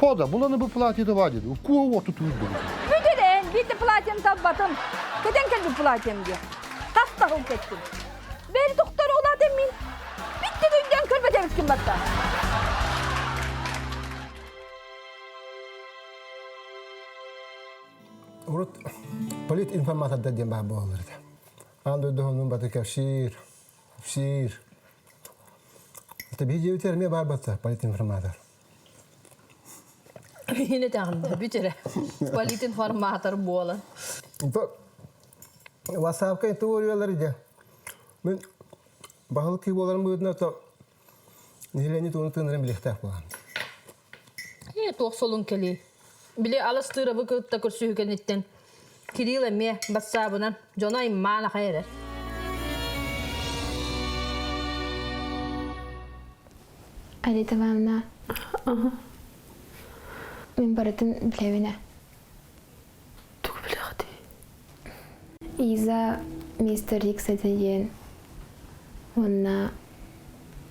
Пода, буланы бу платье бар dedi. Куо оту туйду. Бүтүрэн, биир платьем талбатым. Кэтэн кэлбит платьем диye. Хас тахыл кеттим. Бэл доктор улаатым мин. Битти дүнден көрбөт эбиккин батта. Урут политинформатордар диэн баар буолаллар этэ. Аан дойду оннун баты кэпсиир, кэпсиир. Это биһи дьиэбитигэр эмиэ баар батта политинформатор. Биһини таҕында бүтэрэ. Политинформатор буолан. WhatsApp-ка ити уоруйалар дьэ. Мин баһылык киһи буоларым быһыытынан то нэһилиэнньэ тугун тыынарын билиэхтээх буолан. Ээ, туох солун кэлиэй. Били алыс тыырабы кытта көрсүһүү кэнниттэн Кирилл эмиэ бассаабынан дьоно аймаан ахай эрэр. Алита Ивановна, мин барытын билэбин ээ. Тугу билэҕитий? Иза мистер Рикс этэ диэн уонна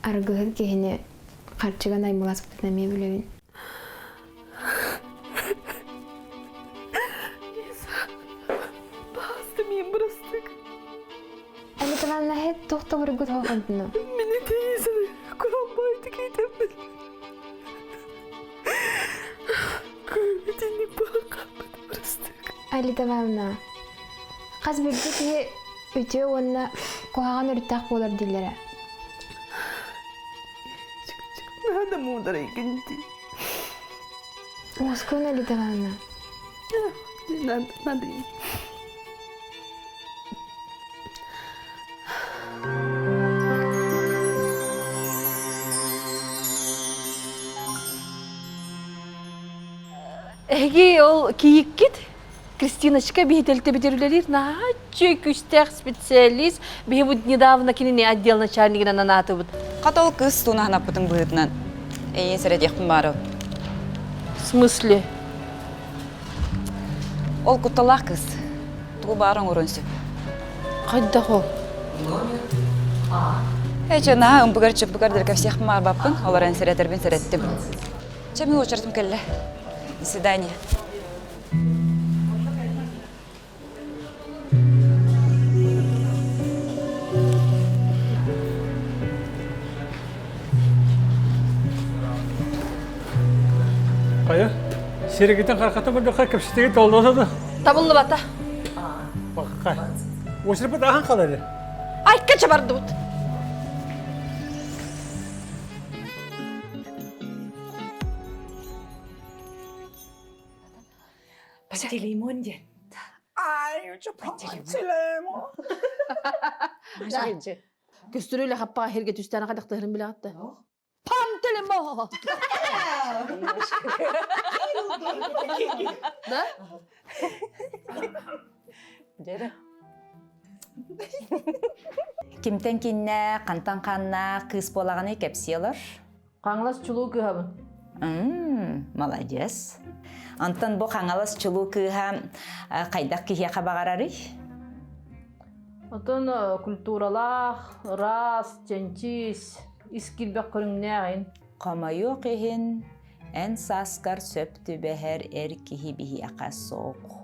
аргыһыт киһини харчыга наймыласпытын эмиэ билэбин. Лиза, баасты миин бырастык. Алита Ивановна, һэт туох да бургут хоҕонтуну? Мин ити Изаны курамбайды кейтеммин. Итинник баҕа бырастык. Алита Ивановна, хас биирдии киһи үтүө уонна куһаҕан өрүттээх буолар дииллэрэ. Надо муударайгын дии. Уоскуйун Алита Ивановна. Надо, надо. Эһиги ол кийиккит Кристиночка биһитэлтэбитер үлэлиир наһаа күүстээх специалист. Биһи бу недавно кинини отдел начальнигынан анаатыбыт. Хата ол кыыс туунаһанаппытын быһыытынан эйиин сэрэтиэхпин баарыл. В смысле? Ол кутталаах кыыс. Тугу баар оҥоруон сөп. Хайдах ол? Ээ, чэ, наһаа ымпыгар-чымпыгар да кэпсиэхпин баарбаппын, олорон сэрэтэрбин сэрэттим. Чэ, мин уочаратым кэллэ. До свидания. Хайа, сиригитин харахата көрдөххө кэпсэтиги толлоса да. Табыллыбата. Бакка. Уочарбыт ахан қалары. Айка чабардыбыт. Пантелеймон диэн. Ай, Пантелеймон. Көстөрүлэ хаппаа хирге түстээн хадахтыһырын билэҕитте. Пантелеймон! Да? Дьэрэ. Кимтэн киннэ, хантан ханна кыыс буолаҕыный кэпсиэлэр? Хаҥалас чулуу кыыһабын. Молодец. Онтон бу Хаҥалас чулуу кыыһа хайдах киһиэхэ баҕарарый? Отон культуралаах, ыраас, чэнчис, ис киирбэх көрүҥнээҕин. Хомойуох иһин, эн сааскар сөп түбэһэр эр киһи биһиэхэ суох.